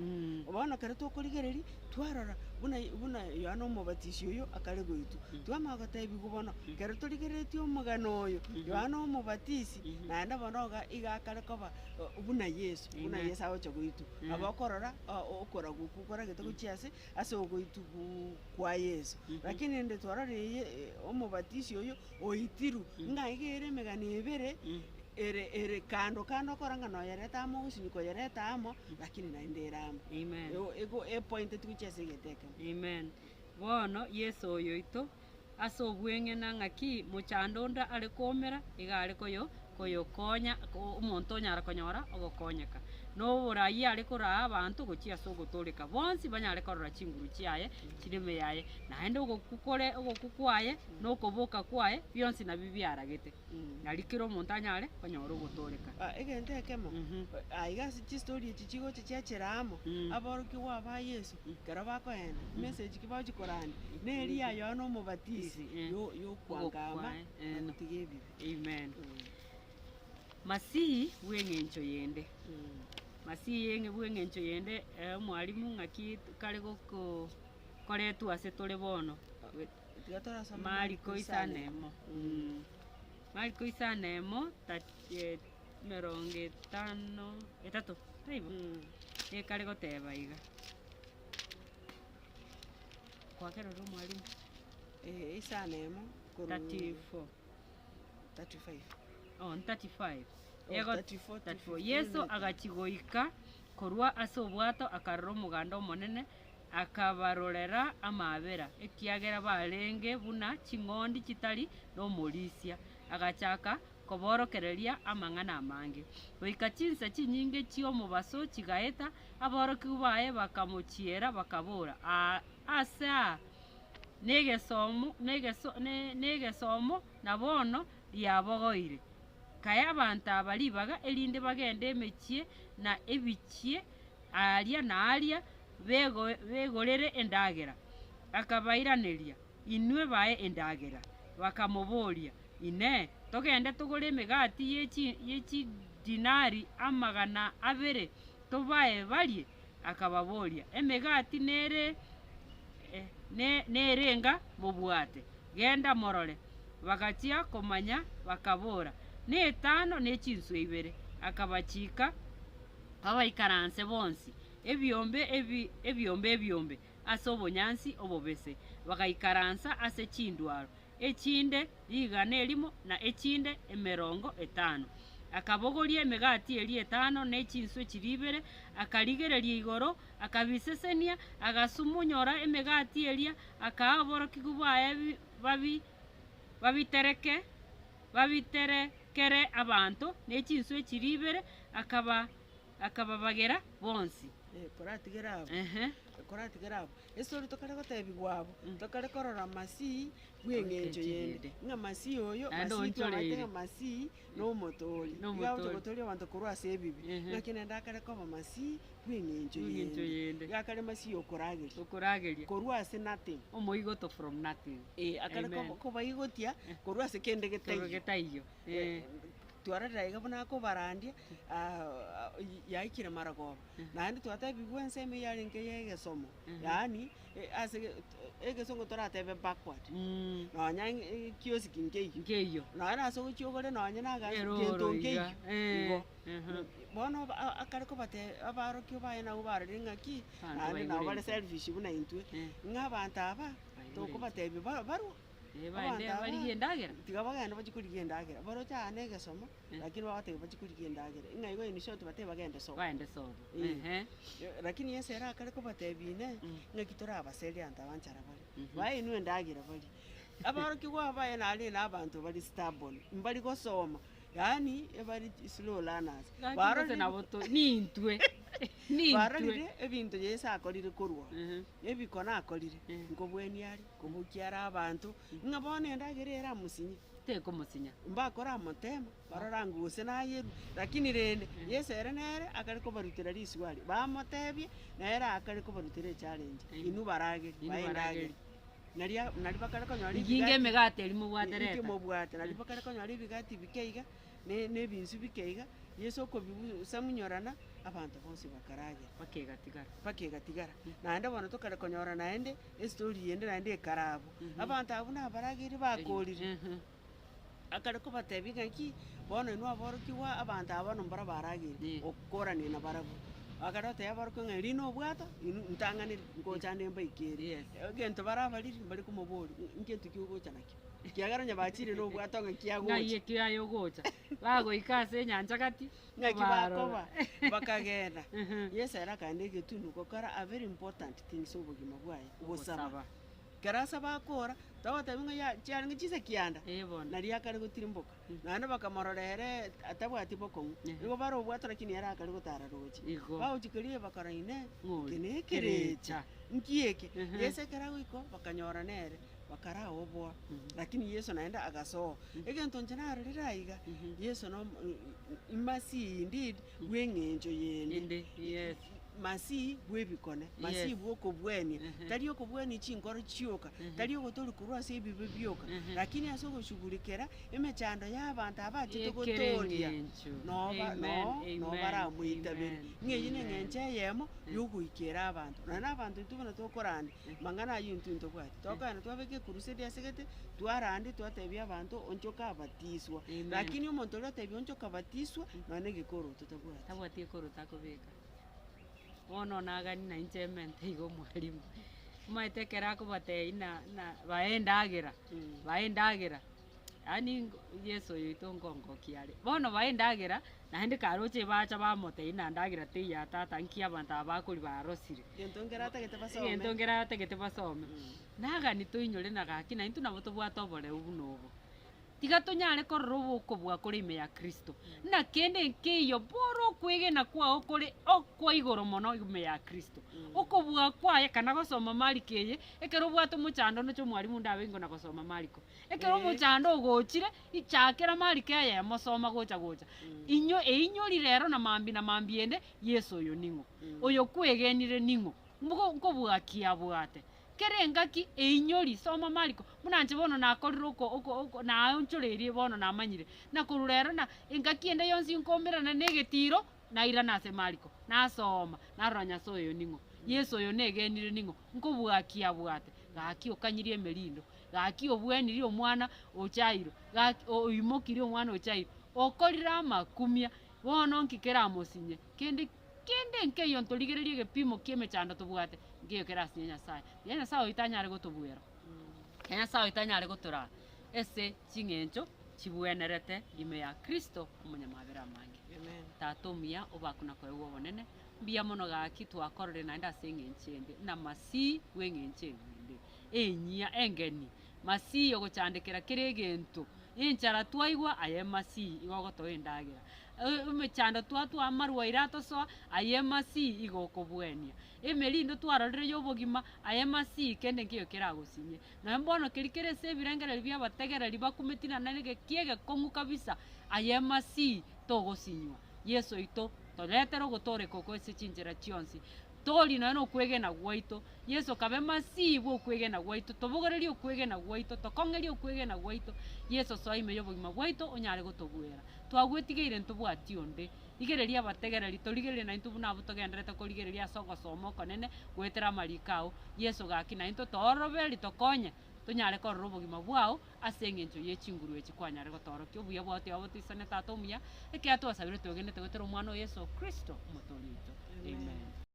Bono ekero tokorigereria, twarora buna buna Yohana Omobatisi oyo akare goitwa. Twamanya gotebiwa bono, ekero torigereretie omogano oyo, Yohana Omobatisi, naende bono iga iga akare koba buna Yeso, buna Amen. Yeso agocha goitwa. Nabo okorora okoragwa okwo koragete gochia ase, ase ogoitwa kwa Yeso. Lakini rende twarorire ye omobatisi oyo oitirwe, ng'a iga ere emegano ebere. Ere ere kando kando okora ng'a noyerete amo ogosinywa koyereta amo, lakini naende ere amo. Amen. Ego ego epointeti gochia ase egento ekemo. Amen. Bono Yeso oyo oito, ase obweng'ena ng'aki mochando onde are koomera, iga are koyo koyokonya omonto onyara konyora ogokonyeka. Na oboraai are koraa abanto gochia ase ogotooreka, bonsi banyare korora chinguru chiaye chire ime yaye, naende ogokwa kore ogokwa kwaye, na okoboka kwaye, bionsi nabio biaragete. Nari kera omonto anyare konyora ogotooreka. Ah, egento ekemo, aiga ase chistori echi chigocha chiachera amo, aborokigwa ba Yeso, ekero bakoenda, message ki bagochia koranda, neri ya Yohana Omobatisi, Eh. yo- yokwangama Ogokwa, eh, na gotiga ebibe. Amen. Masihi bw'eng'encho yende. Masihi enge bw'eng'encho yende, omwalimu ng'aki kare goko koretwa ase tore bono. Tiga torasome Mariko isano emo. Mariko isano emo, tati emerongo etano etato, taibo? Ekare goteba iga. Kwakerora omwalimu? Eh, isano emo, korwa 34. 35. Oh, 35. Oh, Ego- 34 to 34. 15 Yeso later. agachia goika korwa ase obwato akarora omoganda omonene, Akabarorera amaabera, ekiagera barenge buna ching'ondi chitari nomorisia, agachaka koborokereria amang'ana amange. Goika chinsa chinyinge chi'omobaso chigaeta, aborokigwa baye bakamochiera, bakabora, Aa ase aa negesomo negeso negesomo, na bono riabogoire. Kae abanto aba ribaga, erinde bagende emechie na ebichie aaria na aaria, begorere endagera. Akabairaneria, Inwe bae endagera. Bakamoboria, Inee! Togende togore emegati ye chidinari 200, tobae barie? Akababoria, Emegati nere nerenga mobwate? Genda morore. Bagachia komanya, bakabora, Netano ne chinswe ibere. Akabachika babaikaranse bonsi, ebiombe ebi ebiombe ebiombe ase obonyansi obobese, bagaikaransa ase chindwaro, echinde rigana erimo, na echinde emerongo etano. Akabogoria emegati eria etano ne chinswe chiria ibere, akarigereria igoro, akabisesenia, agasumunyora emegati eria, akaa aborokigwa baye bi babi babitereke babiterekere abanto, ne chinswe chiria ibere, akaba akababagera bonsi. Eh, koratigere abwo, Ehe. koratigere abwo, estori tokare gotebigwa abwo, tokare korora Masihi bw'eng'encho Bw'eng'encho yende, yende. ng'a Masihi oyo, Naende Masihi twamaete oonchoreire. ng'a Masihi na omotoori, iga agocha Nomotoori. gotoria abanto korwa ase ebibe, Ehe. naki naende akare koba Masihi bw'eng'encho Bw'eng'encho yende, yende. iga akare Masihi okorageria, Okorageria. korwa ase nothing. Omoigoto from nothing. Eh, akare Amen. koba kobaigotia korwa ase kende Korwa getaiyo. getaiyo. Eh. Twarorire aiga buna akobarandia, yaikire marogoba. Naende twatebigwe ensemo eyio yarenge ya egesomo, yaani ase egesongo toratebe backward, nonya ekioski nkeiyo, Nkeiyo. nonya nase ogochia ogore nonya na agasi Eroro gento iga, nkeiyo, eh, igo. ehe. Bono akare kobatebia abarokia baye nabwo barorire ng'aki, Abanto naende nabo baigure bare inse. selfish buna intwe, Eh. ng'a abanto aba, Baigure inse. tokobatebia ba barwe. Eh, baende Abanto aba, barigie endagera. tiga bagende bachie korigia endagera, baroche aa na egesomo, Eh. lakini babatebie bachie korigia endagera, ng'a igo in short batebie bagende sobo. Baende sobo, Eh. ehe. Lakini Yeso ere akare kobatebia inee, Mm. ng'aki torabaserie abanto aba nchara bare, Mhm. baenwe endagera barie. Aborokigwa baye nare na abanto bare stubborn, mbari gosoma, yaani ebare slow learners. Gaki gose Barorire nabo to nintwe, nintwe. barorire ebinto Yeso akorire korwa oo, Ehe. ebikone akorire, Eh. nkobwania are, kobokia are abanto, ng'a bono endagera ere amosinye. Tekomosinya. Mbakore amotema, barore ango gose nayerwe, lakini rende, Yeso ere nere akare kobarutera riswari, bamotebie, nere akare kobarutera echallenge, inwe barageri, Inwe bae endagera. barageri. Naria nari bakare konyora Riginga ebigati, emegati eria mobwate inki reta. mobwate, nari bakare konyora ebigati bike iga, ne na ebinsu bike iga, Yeso okobisamunyorana, abanto bonsi bakaragera. Bakegatigara. Bakegatigara. Naende bono tokare konyora naende, estori ende naende ekare abwo. Abanto abwo nabarageire bakorire. Akare kobatebia ng'a ki, bono inwe aborokigwa abanto aba bono mbaro barageire, okorania nabarabwo. Akare gotebia aborokigwa ng'a riina obwato, inwe ntang'anere, ngocha nde mbaikere. Yes. Egento barabarire, mbare komoboria, ngento ki ogocha nakio? Ekiagera onye bachire na obwato ng'aki agocha. Ng'ai eki aye ogocha. Bagoika ase enyancha gati, Ng'aki barora. bakoba, bakagenda. Yeso ere akaenda egetunu gokora a very important things obogima bwaye, gosaba. Gosaba. Ekero asaba akora, togotebia ng'a ya chiarenge chinsa kianda, Eh bono. naria akare gotirimboka. Naende bakamorora ere atabwati bokong'u, Ehe. nigo bare obwato lakini ere akare gotara roche. Igo. Bagochia keria bakora inee, Ng'ori. eke na ekerecha, Kerecha. nki eke? Ehe. Yeso ekero agoika oo, bakanyora nere, bakaraoboa, lakini Yeso naende agasoa. Egento inche narorire aiga, Yeso nomo masihi indeed bw'eng'encho yende. Ende, yes. Masihi bw'ebikone, masihi Yes. bw'okobwenia, Ehe. tari okobwenia chinkoro chioka, tari ogotoria korwa ase ebibe bioka, Ehe. lakini ase ogoshughulikera emechando y'abanto abachete Ekere gotoria, eng'encho. noba Amen, noo amen, noo baramoitabere. amen, Ng'a eyio amen. neng'encho eyemo yogoikera abanto. Nonya na abanto intwe buna tokorandia, mang'ana ayio intwe ntobwati. Tokogenda twabeka ekurusedi ase gete, twarandia twatebia abanto onchoka abatiswa. Amen. Lakini omonto oria otebia onchoka batiswa, nonya na egekoroto tabwati. Tabwati ekoroto akobeka. Bono nagani na inche emente iga omwalimu, omanyete ekero akobatebia na na bae endagera, bae endagera, yaani ngo yeso oyo oito nkongokia are. Bono bae endagera, naende karoche bacha bamotebia buna ndagera teiyo aa tata nki abanto aba bakoria barosire. Gento nkere atagete basome. Egento nkere atagete basome. Nagani toinyore na gaki na intwe nabo tobwate oboreu buna obo. Tiga tonyare korora obokobua kore ime ya Kristo, na kende nkeiyo bore okwegena kwao kore okwa igoro mono ime ya Kristo. Okobua kwaye, kana gosoma Mariko eye, ekero obwate omochando noche omwalimu onde abe ingo na gosoma Mariko. Ekero omochando ogochire, ichakera Mariko eyemo soma gocha gocha. Inyo einyori rero na mambia na mambia ende, Yeso oyo ning'o? Oyo kwegenire ning'o? Mbo nkobua ki abwate? Kera engaki einyori, soma Mariko, buna inche bono nakorire oko oko oko naonchoreirie bono namanyire, na korwa rero na engaki ende yonsi nkomerana na egetiro, nairana ase Mariko, nasoma, narora Nyasae oyo ning'o, Yeso oyo negenire ning'o, nkobua ki abwate, gaki okanyirie emerindo, gaki obwenirie omwana o Jairo, gaki oimokirie omwana o Jairo, okorire amakumia, bono nki keramosinye, kende. Kende nkeiyo ntorigererie egepimo ki'emechando tobwate, nkeiyo kere ase Nyasae. Mbuya Nyasae oito anyare gotobuera, na Nyasae oito anyare gotoraa ase ching'encho chibwenerete ime ya Kristo omonyamabera amange. Amen. Tata omuya obakwe na koegwa obonene, mbuya mono gaki twakorire naende ase eng'encho ende, na Masihi bw'eng'encho ende enyia engeni, Masihi ogochandekera kera egento, enchara twaigwa aye Masihi igo ogotoa endagera. Emechando twatwaa amarwaire atosoa, aye Masihi igo okobwenia. Emerindo twarorire y'obogima, aye Masihi kende nkeiyo keragosinye. Nonya mbono keria kere ase ebirengererio bi'abategereri bakumeti na nere ki'egekong'u kabisa, aye Masihi togosinywa. Yeso oito, toretere ogotooreka oko ase chinchera chionsi. Toria nonya na okwegena gwaito, Yeso kabe masihi bwa okwegena gwaito, tobogorerie okwegena gwaito, tokong'erie okwegena gwaito, Yeso soa ime y'obogima bwaito onyare gotobuera. Twagwetigeire ntobwati onde. Rigereria abategereri, torigererie naintwe buna abwo togendererete korigereria ase ogosoma okonene goetera amariko ao. Yeso gaki naintwe toororoberie tokonye, tonyare korora obogima bwao ase eng'encho ye chinguru echi kwanyare gotoorokia obuya bwao tiga botoisane Tata omuya, ekiagera twasabire twegenete goetera Omwana oo Yeso Kristo, Omotoori oito. Amen.